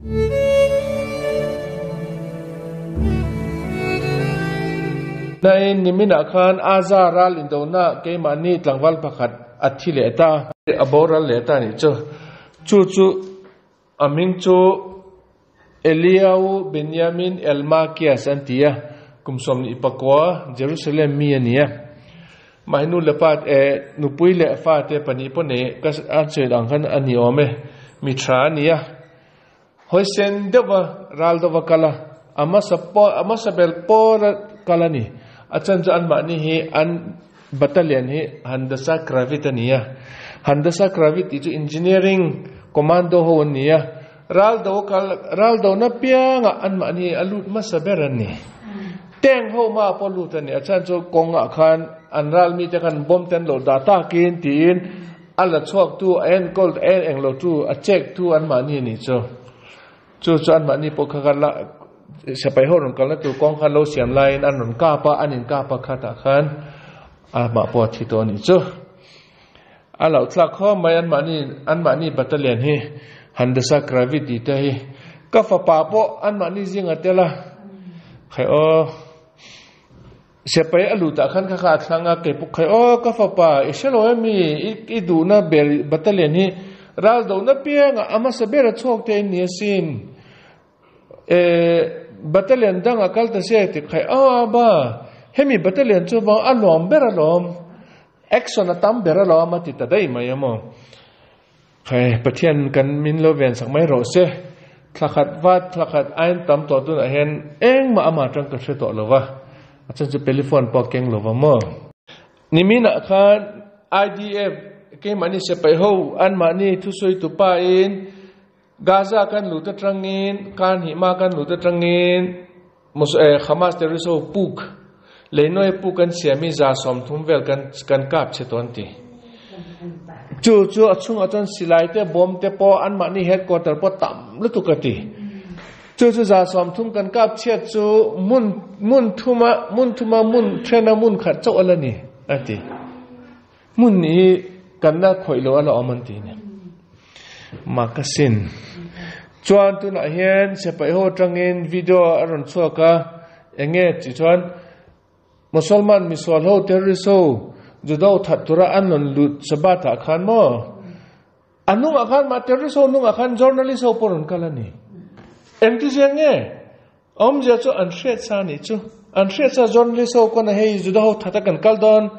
Nain niminah khan Aza ral indona keimahni tlangval pakhat a thi leh ta. A boral leh ta nih chu. Chu chu a hming chu Eliau Benyamin Elmakias an ti a, kum 24 Jerusalem mi a ni a. Mahni nu leh pa eh nupui leh fate pahnih pawh nei ka an sawi ang khan a ni awm e, mi tha a ni a. Hawisen deuhva ral deuhva kal a, a hmasa pawh a hmasa ber pawra kal a ni. A chan chu anmahni hi an battalion hi Handasa Kravit a ni a. Handasa Kravit tih chu engineering commando ho an ni a. Ral do kal ral do na piangah anmahni a lut hmasa ber a ni. Tank ho hmaah pawh lut a ni. A chan chu kawngah khan an ral mite khan bomb te an lo dah takin tiin A la chhuak tu, a enkawl, a en eng lo tu, a check tu an mahni a nih chu. Chu chu an mahni pawh kha kha la sipai ho rawn kalna tur kawng kha lo siam laiin an rawn kap a, an in kap a khatah khan amah pawh a thi tawh a nih chu. A loh thlak khawp mai an mahni an mahni battalion hi Handasa Kravit tih te hi ka fapa pawh an mahni zingah tel a, khai aw. Sipai a lut ah khan kha kha a thlang a, kei pawh khai aw ka fapa i hre lo em mi i duhna ber battalion hi ral dohna piang ah a hmasa ber a chhuak te in ni asin e battalion dang ah kal ta se ti khai aw a ba hemi battalion chu vang a nuam ber alawm action a tam ber alawm a ti ta daih mai a maw. Hei, Pathian kan min lo ven sak mai rawh se. Thla khat vat, thla khat ain tam tawh tunah hian engmah amah atang ka hre tawh lo va, a chan chu telephone pawh a keng lo va maw. Niminah khan IDF keimahni sipai ho anmahni thusawi tupain Gaza kan lut atangin, kan hihma kan lut atangin Hamas terrorist ho puk, leinawi puk an siam hi 30 vel kan kan kap chhe tawh an ti. Chu chu a chhungah chuan silai te bomb te pawh anmahni headquarter pawh tam lutuk a ti. Chu chu 30 kan kap chhiat chu hmun hmun thuma hmun thuma hmun thena hmun khat chauh a la ni a ti. Hmun hi kan la khawih lo a la awm an ti ni. Makasin. Chuan tunah hian sipai ho atangin video a rawn chhuak a, enge tih chuan Musalman misual ho terrorist ho judo that tura an rawn lut Shabbat ah khan maw a hnungah khan mah terrorist ho hnungah khan journalist ho pawh rawn kal a ni. Engtizia nge? Awmzia chu an hriat sa nih chu. An hriat sa journalist ho pawn a hei Juda ho that a kan kal dawn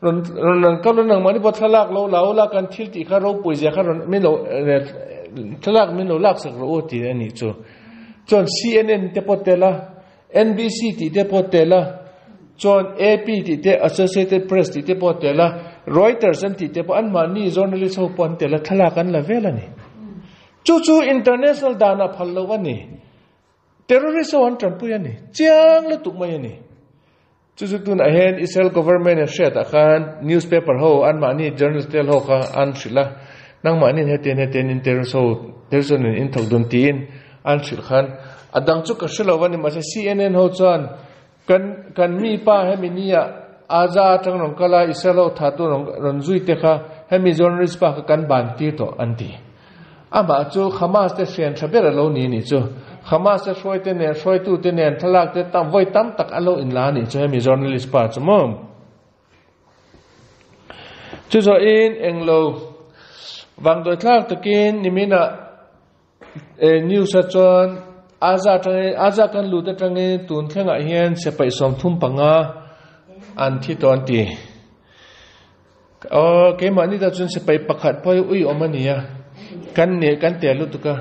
rawn rawn an kal rawn nangmahni pawh thlalak lo la ula kan thil tih kha ropui zia kha rawn min lo thlalak min lo laksak rawh u tih a nih chu. Chuan CNN te pawh tel a, NBC tih te pawh tel a, chuan AP tih te Associated Press tih te pawh tel a, Reuters an tih te pawh anmahni journalist ho pawh an tel a thlalak an la vel a ni. Chu chu international danah phal loh a ni. Terrorist ho an tanpui a ni, chiang lutuk mai a ni. Chu chu tunah hian Israel government in hriatah khan newspaper ho anmahni journalist tel ho kha an hrilh a, nangmahni hetian hetian in terrorist ho terrorist ho nen in thawk dun tiin an hrilh khan a dang chu ka hre lo a ni mahse CNN ho chuan kan kan mi pa hemi nia Aza atang rawn kal a Israel ho thah tu rawn rawn zui te kha hemi journalist pa kha kan ban tir tawh an ti. Amah chu Hamas te hrian tha ber a lo ni nih chu. Hamas te hruaite nen, hruaitute nen thlalak te tam vawi tam tak a lo inla a nih chu hemi journalist pa chu maw. Chu zawhin englo vangdawi thlak takin niminah news a chuan Aza atangin Aza kan lut atangin tun thlengah hian sipai 35 an thi tawh an ti. Aw keimahni ta chuan sipai pakhat pawh hi ui awm a ni a kan ne kan tel lutuk a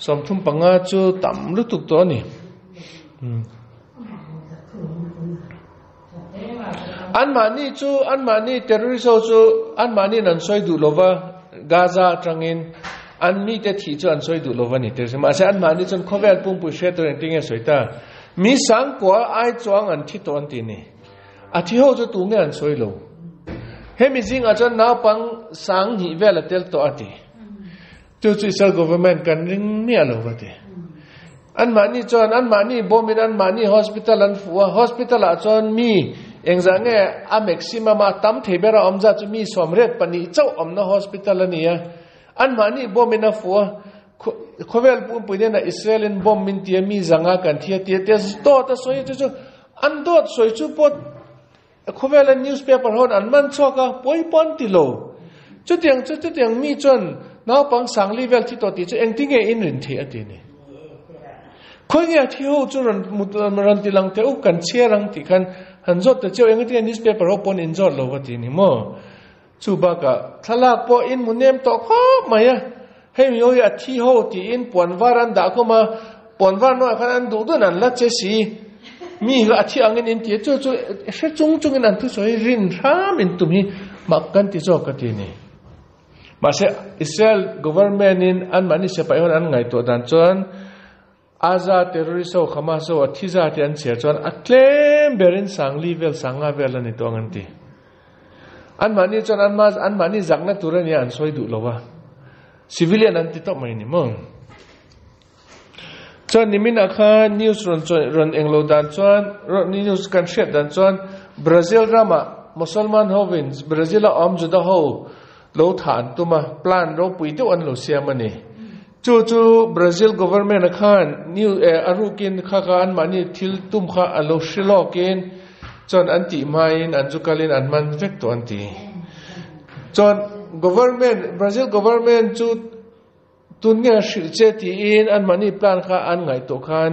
35 chu tam lutuk tawh a ni anmahni chu anmahni terrorist ho chu anmahni an sawi duh lova Gaza atangin an mite thih chu an sawi duh lova ni terrorist mahse anmahni chuan khawvel pumpui hriat tur engtin nge sawi ta mi sangkua ai chuang an thi tawh an ti ni. A thi ho chu tu nge an sawi lo. Hemi zingah chuan naupang 2000 vel a tel tawh a ti. Chu chu Israel government kan ring miah lo va ti. Anmahni chuan anmahni bomb in anmahni hospital an fuh a, hospital ah chuan mi engzah nge a maximum a tam thei ber a awm zat chu mi 84 chauh awmna hospital a ni a. Anmahni bomb in a fuh a. Khawvel pumpui hnenah Israel in bomb min ti a, mi zanga kan thi a ti a tia dawt a sawi a, chu chu an dawt sawi chu pawh khawvela newspaper ho an man chhuak a, pawi pawh an ti lo. Chutiang chu chutiang mi chuan naupang sangli vel thi tawh tih chu engtinge in rin theih a ti a ni. Khawi nge a thi ho chu rawn rawn ti lang teh u, kan chhiar ang tih khan han zawt ta chiau, engtinge newspaper ho pawn in zawt lo va ti a ni maw? Chu bakah thlalak pawh in hmu nem tawh khawp mai a, hei mi hi a thi ho tiin puan var an dah khawm a, puan var hnuaiah khan an duh dun an la che si, mi hi a thi angin in ti a, chu chu hre chung chungin an thusawi rin hram in tum hi mak kan ti zawk ka ti a ni. Mahse Israel government in anmahni sipai ho an ngaihtuah dan chuan Aza terrorist ho Hamas ho a thi zat hi an chhiar chuan a tlem berin sangli vel sanga vel a ni tawh ang an ti. Anmahni chuan anma anmahni zakna tur a nia an sawi duh lo a. Civilian an ti tawp mai ni maw. Chuan niminah khan news rawn rawn englo dan chuan news kan hriat dan chuan Brazil ramah Mosolman hovin Brazil a awm Juda ho lo thah an tum a, plan ropui deuh an lo siam a ni. Chu chu Brazil government a khan new eh a rukin kha kha anmahni thil tum kha a lo hre lawkin chuan an tih hmain an zu kalin an man vek tawh an ti. Chuan government Brazil government chu tun nge a hrilh che tiin anmahni plan kha an ngaihtuah khan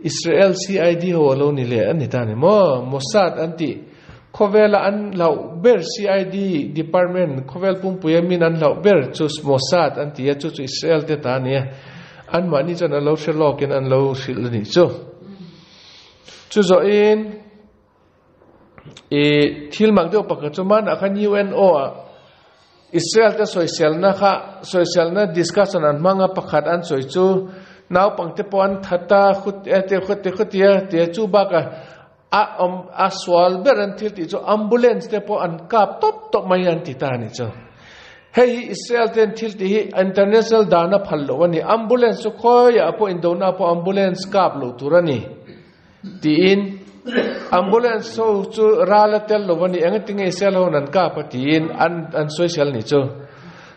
Israel CID ho a lo ni leh a ni ta ni maw? Mossad an tih. Khawvela an hlauh ber CID department khawvel pumpuia min an hlauh ber chu Mossad an ti a, chu chu Israel te ta a ni a. Anmahni chuan an lo hre lawkin an lo hrilh a nih chu. Chu zawhin i thil mak deuh pakhat chu hmanah khan UNO ah Israel te sawiselna kha sawiselna discussion an hmang a, pakhat an sawi chu naupangte pawh an that a, khut e te khut te khutia tia chu bakah A awm a sual ber an thil tih chu ambulance te pawh an kap tawp tawp mai an ti ta a nih chu. Hei hi Israel ten thil tih hi international dan a phal loh a ni. Ambulance chu khawiah pawh indona pawh ambulance kap loh tur a ni tiin ambulance ho chu ral a tel lo a ni. Engtin nge Israel ho an kap a tiin an an sawisel nih chu.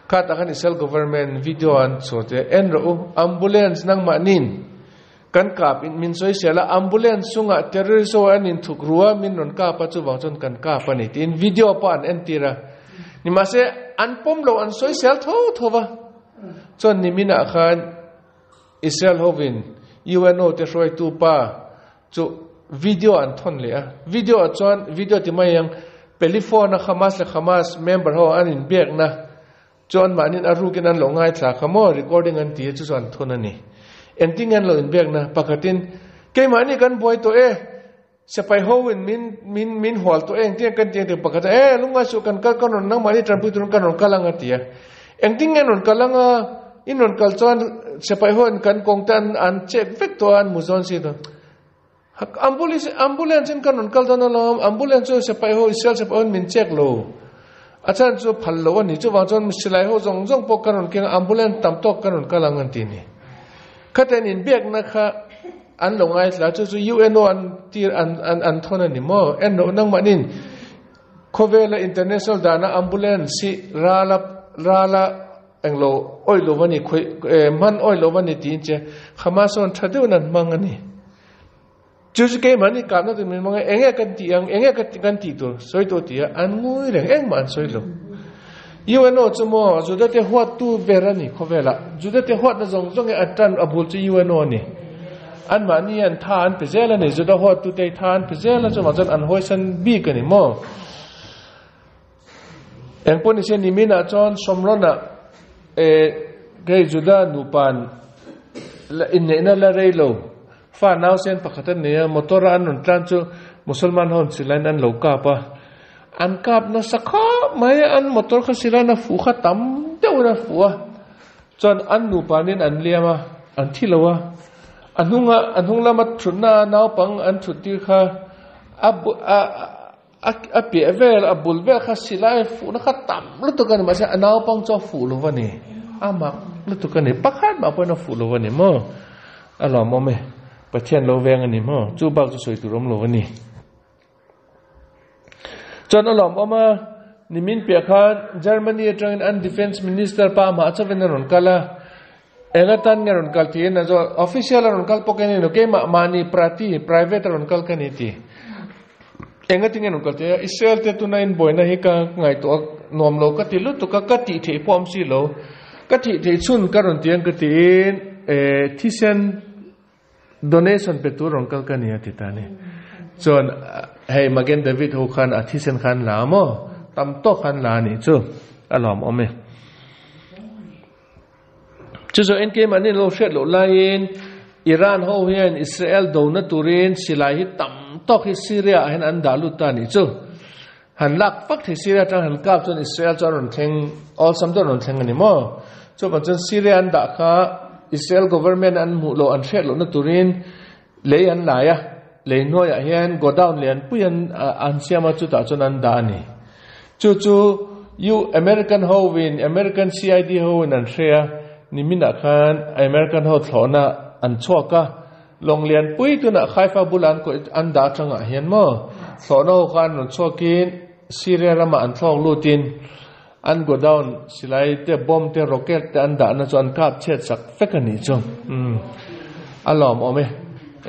Khatah khan Israel government video an chhuah te en rawh u ambulance nangmahnin Kan kap in min sawisel a, ambulance chungah terrorist ho an inthuk ru a, min rawn kap a, chuvang chuan kan kap a ni tiin video pawh an entir a. Nimahse, an pawm lo, an sawisel tho tho va. Chuan niminah khan Israel hovin UNO te hruaitu pa chu video an thawn leh a. Video ah chuan, video ti mai ang, peliphone a Hamas leh Hamas member ho an inbiakna Chuan mahniin a rukin an lo ngaithla kha maw, recording an ti a, chu chu an thun a ni. Engtin nge an lo inbiakna? Pakhatin, Keimahni kan buai tawh e, sipai hoin min min min hual tawh e, engtin nge kan ti ang tih pakhat a, E, lungngai suh, kan kal kan rawn nangmahni tanpui turin kan rawn kal ang a ti a. Engtin nge an rawn kal ang a, in rawn kal chuan sipai hoin kan kawng te an an check vek tawh a, an mu zawn si tawh. Ambulance ambulance in kan rawn kal dawn alawm, ambulance chu sipai ho Israel sipai hoin min check lo, a chhan chu phal lo a ni, chuvang chuan silai ho zawng zawng pawh kan rawn keng a, ambulance tam tawk kan rawn kal ang an ti a ni. Khatiang inbiakna kha an lo ngaithla, chu chu UNO an tir an an an thawn a ni maw? En rawh nangmahniin khawvela international dana ambulance hi rala rala englo awih lo a ni, khawih hman awih lo a ni tiin che Hamas chuan tha deuhin an hmang a ni. Chu chu keimahni kahna tur min hmang a, enge kan tih ang, enge kan tih tur sawi tawh tih a, an ngawi reng, engmah an sawi lo. UNO chu maw Judate huattu ber a ni khawvelah, Judate huatna zawng zawng hi a tan a bul chu UNO a ni. Anmahni an tha an pe zel a ni, Juda huattute tha an pe zel a, chuvang chuan an hawisan bik a ni maw. Engpawh nise niminah chuan Shomron-ah kei Juda nupa'n inneihna la rei lo, fa nausen pakhat an nei a, motor-a an rawn tlan chu Musalman ho silaiin an lo kap a, an kap nasa khawp mai a, an motor kha silaiin a fuh kha tam deuhin a fuh a, chuan an nupanin an liam a, an thi lo a, a hnunga a hnung lama thutna naupang an thut tir kha a a A piah vel, a bul vel kha silai fuhna kha tam lutuk a ni, mahse a naupang chu a fuh lo a ni, a mak lutuk a ni, pakhat mah pawhin a fuh lo a ni maw, a lawmawm e, Pathian lo veng a ni maw, chu bak chu sawi tur awm lo a ni. Chuan a lawmawm a, nimin piah khan Germany atangin an Defence Minister pa amah chauhin a rawn kal a. Enga tan nge rawn kal tiin a zawt. Official a rawn kal pawh ka ni lo, keimah mahni prati, private, a rawn kal ka ni ti. Enga tinge rawn kal tia, Israel te tuna in buaina hi ka ngaihtuah a nuam lo ka ti lutuk a, ka tih theih pawh awm si lo. Ka thih theih chhun ka rawn ti ang ka tiin thisen donation pe tur rawn kal ka ni a ti ta ni. Chuan hei Magen David ho khan a thisen khan la maw? Tam tawk khan la a nih chu a lawmawm e. Chu zawh en keimahni an lo hriat loh laiin Iran ho hian Israel dona turin silai hi tam tawk hi Syria ah hian an dah lut ta a nih chu. Han lak vak thei Syria atang han kap chuan Israel chu a rawn thleng awlsam deuh a rawn thleng a ni maw? Chuvang chuan Syria an dah kha Israel government an hmuh loh an hriat lohna turin lei an lai a, lei hnuaiah hian godown lianpui an an siam a chutah chuan an dah a ni. Chu chu U American hoin American CID hoin an hre a, niminah khan American ho thlawhna an chhuak a, lawng lianpui tunah Haifa bula an kawih an dah atangah hian maw thlawhna ho kha an rawn chhuakin Syria ramah an thlawk lutin an godown silai te bomb te rocket te an dahna chu an kap chhiat sak vek a nih chu. Umm a lawmawm e.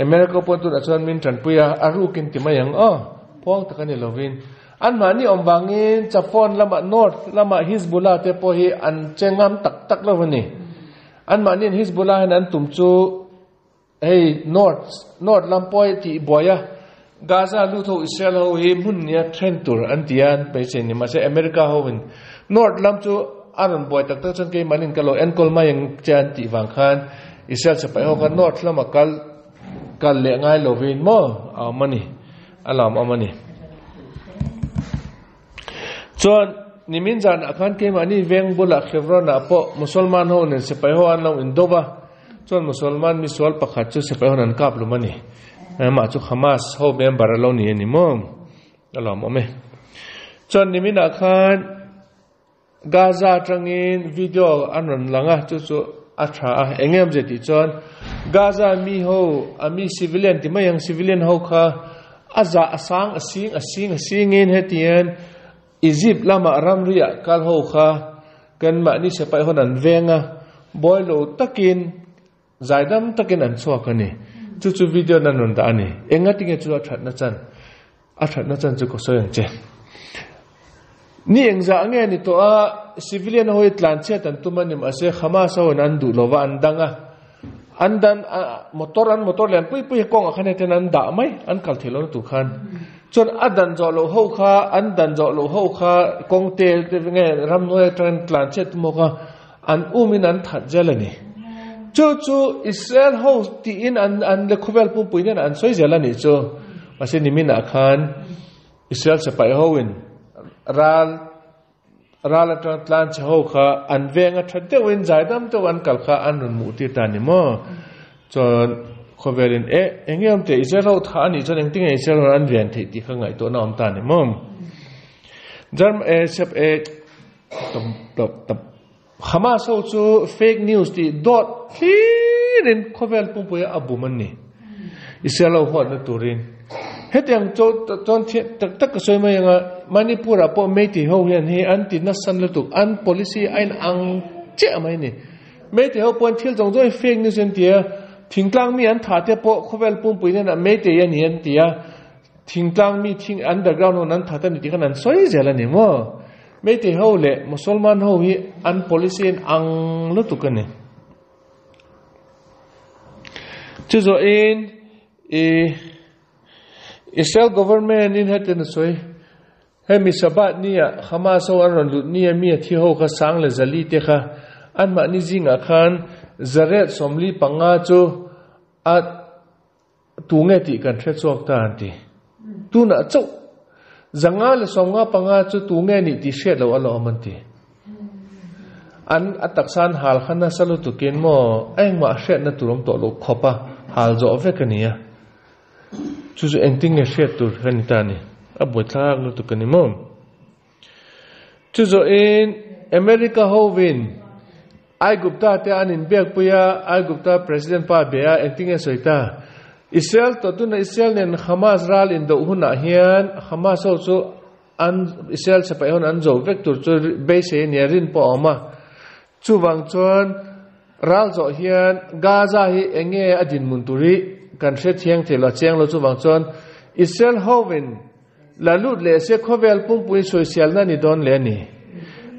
America pawh tunah chuan min tanpui a, a rukin ti mai ang aw, phuang tak a ni lovin. Anmahni awm vangin Chafon lamah North lamah Hizbullah te pawh hi an che ngam tak tak lo a ni. Anmahniin Hizbullah hian an tum chu hei North North lam pawh hi tih buai a, Gaza lut ho Israel ho hi hmun nia then tur an ti a an beisei ni. Mahse America hoin North lam chu a rawn buai tak tak chuan keimahniin ka lo enkawl mai ang che an tih vang khan Israel sipai ho kha North lama kal kal leh ngai lovin maw a awm a ni. A lawmawm a ni. Chuan nimin zanah khan keimahni veng bulah Hebron-ah pawh Musalman ho nen sipai ho an lo indawp a, chuan Musalman misual pakhat chu sipai ho an kap lum a ni. Amah chu Hamas ho member a lo ni a ni maw? A lawmawm e. Chuan niminah khan Gaza atangin video an rawn lang a, chu chu a tha a, eng em zia tih chuan Gaza mi ho a mi civilian ti mai ang civilian ho kha a zah a sang a sing a sing a singin hetiang Egypt lama ramriah kal ho kha kan mahni sipai hawn an veng a, buai lo takin zaidam takin an chhuak a ni. Chu chu video nan rawn dah a ni. Engatinge chu a thatna chan? A thatna chan chu ka sawi ang che. Ni engzah nge ni tawh a, civilian ho hi tlanchhiat an tum a ni mahse Hamas ho in an duh lova an dang a, an dan motor an motor lian pui pui kawngah khan hetian an dah mai an kal theih lohna tur khan. Chuan a dan zawh loh ho kha an dan zawh loh ho kha kawng te nge ramhnuai atangin tlanchhiat tum ho kha an umin an that zel a ni. Chu chu Israel ho tiin an an le khawvel pumpui nen an sawi zel a nih chu. Mahse niminah khan Israel sipai ho in ral ral atang tlan che ho kha an veng a tha deuhin zaidam deuh an kal kha an rawn hmuh tir ta a ni maw. Chuan khawvelin e eng em teh Israel ho tha a nih chuan engtin nge Israel ho an ven theih tih kha ngaihtuahna a awm ta a ni maw. Germ e sep e Hamas ho chu fake news tih dawt hlirin khawvel pumpuia a bum an ni. Israel ho huatna turin. Hetiang chuan tak tak ka sawi mai anga Manipur ah pawh Meitei ho hian hi an ti nasa lutuk an policy a in ang chiah mai ni. Meitei ho pawhin thil zawng zawng hi fake news an ti a, thingtlang mi an thah te pawh khawvel pumpui hnenah Meitei a ni an ti a, Thingtlang mi thing underground ho an that a ni tih khan an sawi zel a ni maw? Meitei ho leh Musalman ho hi an policy in ang lutuk a ni. Chu zawhin i Israel government in hetiang a sawi hemi Shabbat ni ah Hamas ho an rawn lut ni a mi a thi ho kha sang leh zali te kha anmahni zingah khan zaret 45 chu a Tu nge tih kan hre chhuak ta an ti. Tunah chauh 155 chu tu nge nih tih hriat loh a la awm an ti. An a taksa an hal kha nasa lutukin maw a engmah hriatna tur awm tawh loh khawp a hal zawh vek a ni a. Chu chu engtin nge hriat tur ka ni ta ni. A buaithlak lutuk a ni maw. Chu zawhin America hovin Aigupta te an inbiakpui a, Aigupta President pa be a, engtin nge sawi ta? Israel tawh tuna Israel nen Hamas ral indoh hunah hian Hamas ho chu an Israel sipai ho an zo vek tur chu beisei a nia rin pawh a awm a. Chuvang chuan. Ral zawh hian Gaza hi enge a dinhmun tur hi kan hre thiang thei lo, a chiang lo. Chuvang chuan Israel hovin la lut leh se khawvel pumpui sawiselna a ni dawn leh a ni.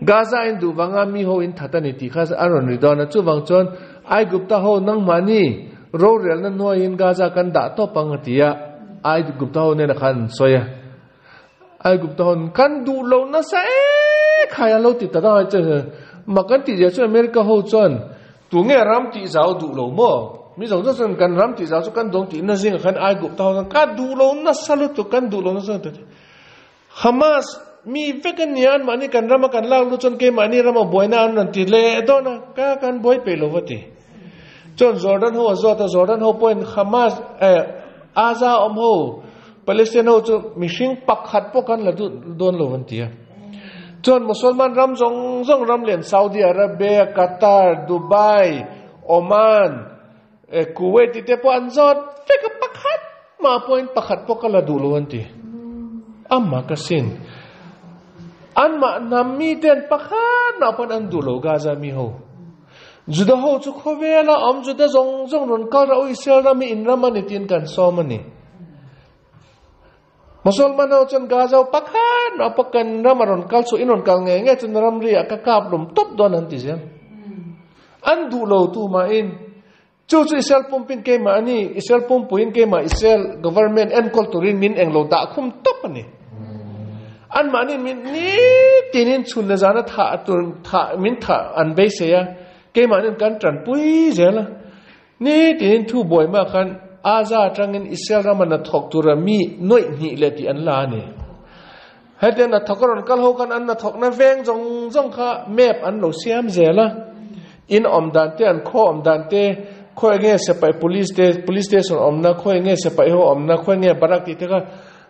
Gaza in duh vanga mi ho in that a ni tih kha a rawn ri dawn a. Chuvang chuan Aigupta ho nangmahni rorelna hnuaiin Gaza kan dah tawp ang a ti a, Aigupta ho nena khan an sawi a. Aigupta ho kan duh lo nasa e khai an lo ti ta dang a, mah kan tih zia chu America ho chuan tunge ram tih zau duh lo maw? Mi zawng zawng chuan kan ram tih zau chu kan dawng tih na zingah khan Aigupta ho chuan ka duh lo nasa lutuk kan duh lo nasa lutuk Hamas mi vek a nia anmahni kan rama kan lak lut chuan keimahni rama buaina an rawn ti leh dawn a ka kan buai peih lo va ti. Chuan Jordan ho a zawt a Jordan ho pawhin Hamas eh Aza awm ho Palestine ho chu mihring pakhat pawh kan la duh dawn lo an ti a. Chuan Musalman ram zawng zawng ram lian Saudi Arabia, Qatar, Dubai, Oman, eh, Kuwait ti te pawh an zawt vek a pakhat mah pawhin pakhat pawh ka la duh lo an ti. Amah ka sin. Anmah hnam mi ten pakhat mah pawhin an duh lo Gaza mi ho. Juda ho chu khawvela awm Juda zawng zawng rawn kal rawh u, Israel ram hi in ram a ni tiin kan sawm a ni. Musalman ho chuan Gaza ho pakhat mah pawh kan ram a rawn kal chhuah, in rawn kal ngei ngei chuan ramri ah ka kap lum tawp dawn an ti zel. An duh lo tu mahin Chu chu Israel pumpin keimah a ni, Israel pumpuiin keimah Israel government enkawl turin min englo dah khum tawp a ni. Anmahni min nitinin chhun leh zana thah tur thah min thah an beisei a, keimahnin kan tanpui zel a. Nitinin thu buai mah khan Aza atangin Israel rama hnathawk tura mi nawih hnih leh tih an la a ni. Hetiang hnathawk a rawn kal ho khan an hnathawkna veng zawng zawng kha map an lo siam zel a, in awm dan te, an khaw awm dan te, khawi nge sipai police te, police station awmna, khawi nge sipai ho awmna, khawi nge barak tih te kha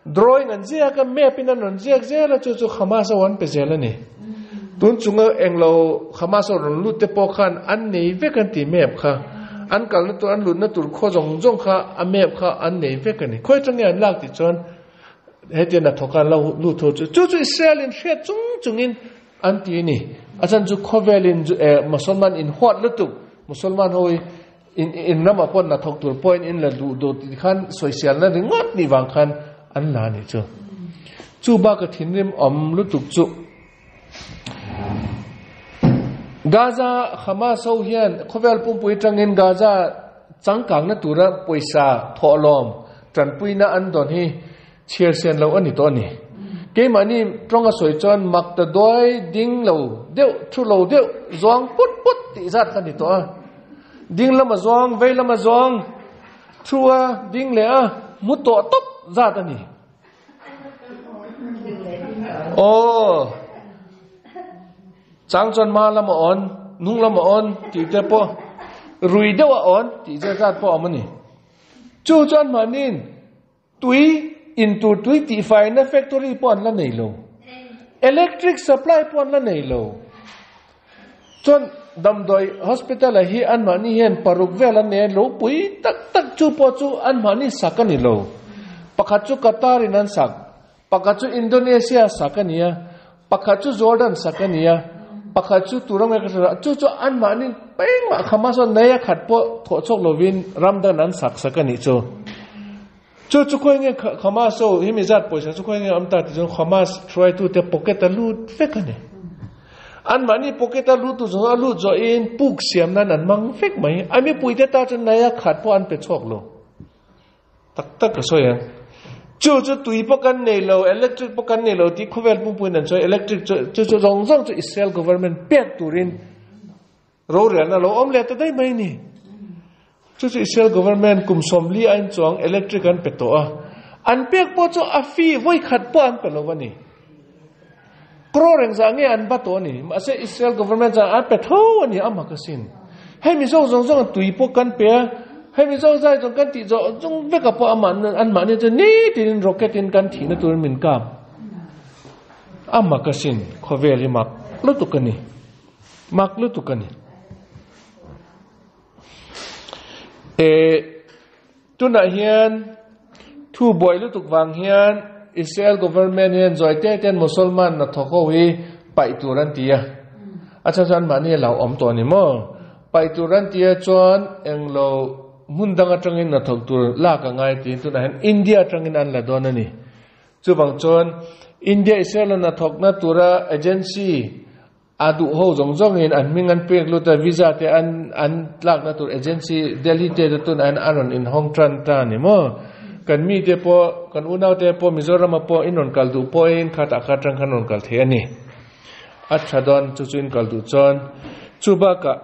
drawing an ziak a, map in an rawn ziak zel a, chu chu Hamas ho an pe zel a ni. Tun chunga englo Hamas ho rawn lut te pawh khan an nei vek an ti map kha, an kalna tur, an lutna tur khaw zawng zawng kha a map kha an nei vek a ni. Khawi atang nge an lak tih chuan Hetiang hnathawk an lo lut ho chu, chu chu Israel in hriat chung chungin an ti a ni. A chhan chu khawvel in Musalman in huat lutuk, Musalman ho hi in in ramah pawh hnathawk tur pawhin in la duh duh tih khan sawiselna ringawt nih vang khan an la a nih chu. Chu baka thinrim awm lutuk chu Gaza Hamas ho hian khawvel pumpui atangin Gaza changkangna tura pawisa thawhlawm tanpuina an dawn hi chhiar sen lo a ni tawh a ni. Keimahni tawnga sawi chuan mak ta duai ding lo deuh thu lo deuh zuang put put tih zat kha a ni tawh a. Ding lama zuang, vei lama zuang, thu a ding leh a mu tawh tawp zat a ni. Aw chang chuan ma lama awn hnung lama awn tih te pawh rui deuh a awn tih zet zat pawh a awm a ni chu chuan mahniin tui in tur tui tih faina factory pawh an la nei lo electric supply pawh an la nei lo chuan damdawi hospital ah hi anmahni hian paruk vel an nei a ropui tak tak chu pawh chu anmahni sak a ni lo pakhat chu Qatar in an sak pakhat chu Indonesia sak a ni a pakhat chu Jordan sak a ni a pakhat chu Turam nge ka hre lo chu chu anmahni pengmah Hamas a nei a khat pawh thawh chhuak lovin ram dang an sak sak a nih chu. Chu chu khawi nge Hamas ho hi mi zat pawisa chu khawi nge awm ta tih chuan Hamas hruaitute pocket a lut vek a ni. Anmahni pocket a lut tu zawng a lut zawhin puk siam nan an hmang vek mai. A mipuite ta chuan nai a khat pawh an pe chhuak lo. Tak tak ka sawi ang. Chu chu tui pawh kan nei lo, electric pawh kan nei lo tih khawvel pumpuiin an sawi. Electric chu chu chu zawng zawng chu Israel government pek turin Rorelna lo awm leh ta daih mai ni. Chu chu Israel government kum 40 a inchuang electric an pe tawh a. An pek pawh chu a fee vawi khat pawh an pe lo a ni. Crore engzah nge an ba tawh a ni. Mahse Israel government chuan an pe tho a ni a mak asin. Hei Mizo zawng zawng tui pawh kan pe a, hei Mizo zai zawng kan tih zawh zawng vek a pawh amah anmahni chu nitin rocket in kan thihna turin min kap. A mak asin khawvel hi mak lutuk a ni. Mak lutuk a ni. E, tunah hian thu buai lutuk vang hian Israel government hian zawi te ten Musalman hnathawk ho hi paih tur an ti a. A chhan chu anmahni a lo awm tawh a ni maw? Paih tur an tia chuan englo hmun dang atangin hnathawk tur lak a ngai tiin tunah hian India atangin an la dawn a ni. Chuvang chuan India Israel a hnathawkna tura agency a duh ho zawng zawngin an hming an pek lut a, visa te an an tlakna tur agency Delhi te chu tunah hian a rawn inhawng tan ta a ni maw? Kan mite pawh, kan unaute pawh Mizorama pawh in rawn kal duh pawhin khatah kha atang khan rawn kal thei a ni. A tha dawn chu chu in kal duh chuan chu bakah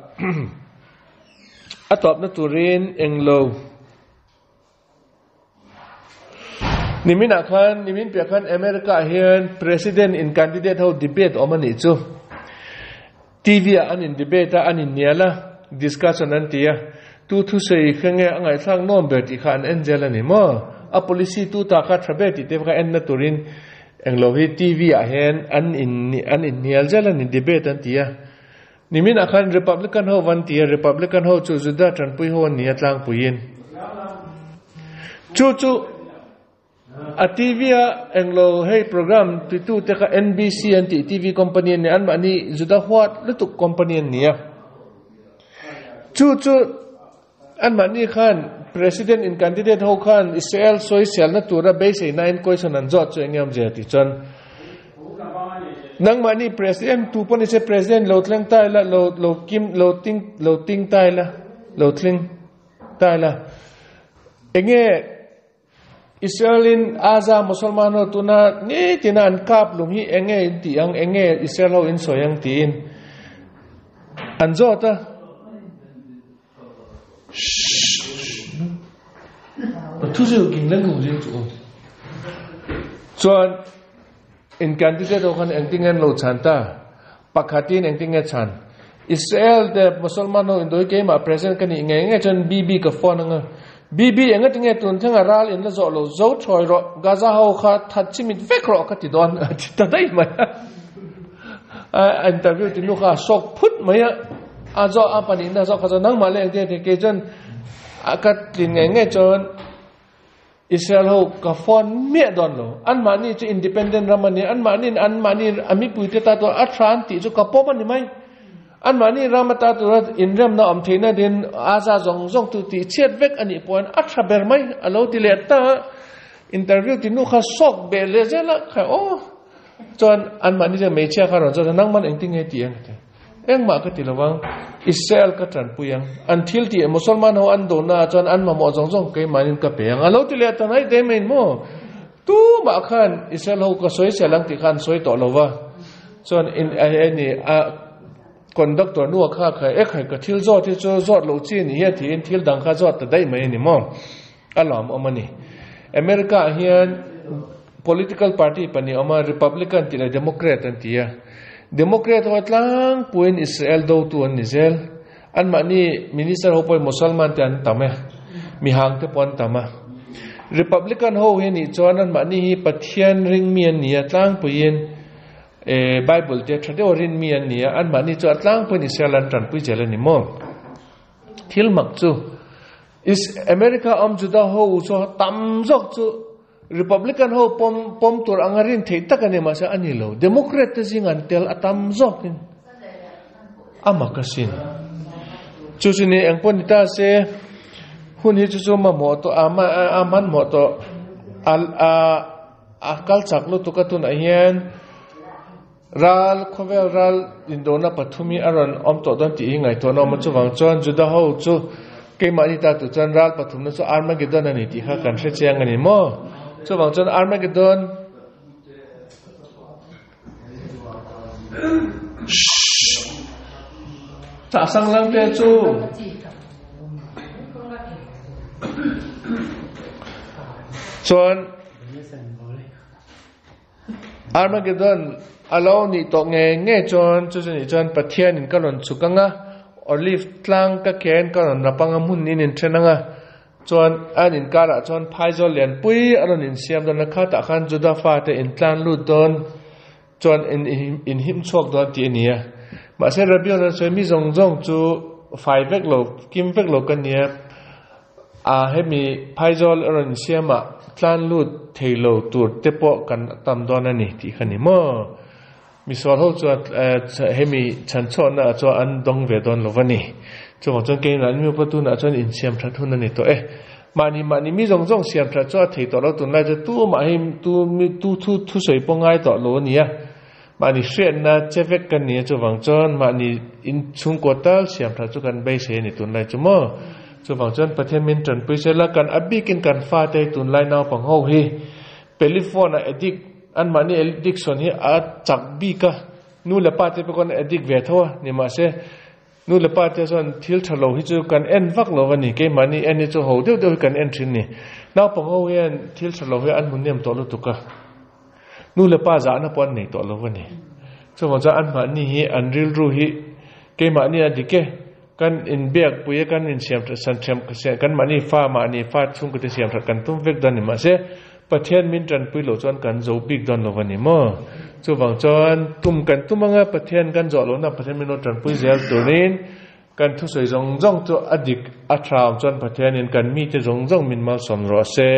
a tawpna turin englo niminah khan nimin piah khan America ah hian president in candidate ho debate awm a nih chu TV ah an in debate a an in nial a discussion an ti a tu thusawi kha nge a ngaihthlak nawm ber tih kha an en zel a ni maw a policy tu ta kha tha ber tih te kha enna turin Englo hi TV ah hian an in an inhnial zel a ni, debate an ti a. Nimin ah khan Republican ho van ti a, Republican ho chu Juda tanpui ho an ni a tlangpuiin. Chu chu a TV a englo hei program titu te kha NBC an tih TV company an ni, anmahni Juda huat lutuk company an ni a. Chu chu Anmahni khan President in candidate ho khan Israel sawiselna tura beiseina in question an zawt chu eng nge awmzia tih chuan nangmahni President tu pawh nise President lo thleng ta ila lo lo kim lo ting lo ting ta ila lo thleng ta ila eng nge Israel in Aza Musalman ho tuna nitina an kap lung hi eng nge in tih ang eng nge Israel ho in sawi ang tiin an zawt a. Chuan in candidate ho khan engtin nge an lo chhan ta? Pakhatin engtin nge chhan? Israel te Musalman ho indawih keimah president ka nih ngei ngei chuan Bibi ka phone anga Bibi engati nge tun thlenga ral in la zawh lo zo thawi rawh Gaza ho kha that chimit vek rawh ka ti dawn a ti ta daih mai a interview ti nu kha a sawk phut mai a. A zawh a pahnihna zawh kha chuan nangmah leh engtin a ti kei chuan a ka tlin ngei ngei chuan Israel ho ka phone miah dawn lo. Anmahni chu independent ram a ni. Anmahni anmahni a mipuite ta tur a tha an tih chu ka pawm a ni mai. Anmahni ram ata tura inremna awm theihna din Aza zawng zawng chu tih chhiat vek a nih pawhin a tha ber mai a lo ti leh ta a. Interview ti nu kha sawk beh leh zel a kha aw chuan anmahni chuan hmeichhia kha rawn zawt a nangman engtin nge tih ang a ti. Engmah ka ti lo vang, Israel ka tanpui ang. An thil tih Musalman ho an dohna ah chuan an mamawh zawng zawng keimahnin ka pe ang. A lo ti leh ta mai te mai maw? Tumah khan Israel ho ka sawi sel ang tih kha an sawi tawh lo va. Chuan in ni a conductor nu a kha kha e khai ka thil zawt hi chu zawt loh chi ni hi a tiin thil dang kha zawt ta daih mai a ni maw? A lawmawm a ni. America ah hian political party pahnih a awm a, Republican tih leh Democrat an ti a. Democrat ho tlangpuiin Israel dotu an ni zel. Anmahni minister ho pawhin Musalman te an tam e, mihang te pawh an tam a. Republican ho hi nih chuan anmahni hi Pathian ringmi an ni a, tlangpuiin Bible te tha deuha rinmi an ni a, anmahni chu a tlangpuiin Israel an tanpui zel a ni maw? Thil mak chu Is America awm Juda ho chu tam zawk chu Republican ho pawm pawm tur anga rin theih tak a ni mahse a ni lo. Democrat te zing an tel a tam zawkin a mak asin. Chu chu ni eng pawh ni ta se hun hi chu chu mamawh tawh a a hmanhmawh tawh a a a kal chak lutuk a tunah hian Ral, khawvel ral indona pathum hi a rawn awm tawh dawn tih hi ngaihtuahna awm a, chuvang chuan Juda ho chu keimahni ta tur chuan ral pathumna chu Armageddon a ni tih kha kan hre chiang a ni maw? Chuvang chuan Armageddon Chah sang lam te chu chuan Armageddon a lo nih tawh ngei ngei chuan chu chu nih chuan Pathianin ka rawn chhuk ang a, Olive tlang ka ken ka rawn rap ang a, hmun in inthen ang a, chuan an inkarah chuan phaizawl lianpui a rawn insiam dawn a, khatah khan Juda fate intlan lut dawn chuan in inhim chhuak dawn tih a ni a. Mahse Rabbi rawn sawi mi zawng zawng chu fai vek lo, kim vek lo ka nia. A hemi phaizawl a rawn siamah tlan lut thei lo tur te pawh kan tam dawn a ni tih kha ni maw? Misual ho chuan hemi chhanchhuahna ah chuan an dawng ve dawn lo va ni. Chuvang chuan kei lah mi pawh tunah chuan insiam that hun a ni tawh e. Mahni mahni mi zawng zawng siam that chu a thei tawh lo tunlai chu tu mah hi tu mi tu thu thusawi pawh ngai tawh lo a ni a. Mahni hriatna che vek kan ni a chuvang chuan mahni in chhungkaw tal siam that chu kan beisei a ni tunlai chu maw. Chuvang chuan Pathian min tanpui sela kan a bikin kan fate hi tunlai naupang ho hi telephone a addict an mahni addiction hi a chak bik a nu leh pa te pawh khan addict ve tho a nimahse Nu leh pa te chuan thil tha lo hi chu kan en vak lo a ni, keimahni en hi chu ho deuh deuh hi kan en thin ni. Naupang ho hian thil tha lo hi an hmu nem tawh lutuk a, nu leh pa zahna pawh an nei tawh lo a ni. Chuvang chuan anmahni hi an rilru hi keimahni a dik e, kan inbiakpui a, kan insiam that san thiam kan mahni fa mahni fa chhungkaw te siam that kan tum vek dawn a ni. Mahse Pathian min tanpui loh chuan kan zo bik dawn lo a ni maw? Chuvang chuan tum kan tum anga Pathian kan zawh lohna Pathian min lo tanpui zel turin kan thusawi zawng zawng chu a dik a tha awm chuan Pathianin kan mite zawng zawng min malsawm rawh se.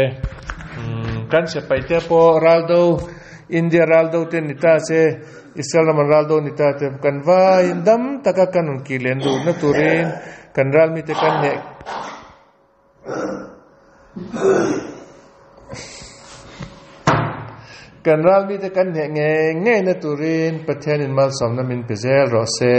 Kan sipaite pawh raldo India raldo te ni ta se Israel ram an raldo ni ta te kan vaiin dam taka kan rawn kih len duhna turin kan ral mite kan hneh Kan ral mite kan hneh ngei ngei na turin Pathianin malsawmna min pe zel rawh se.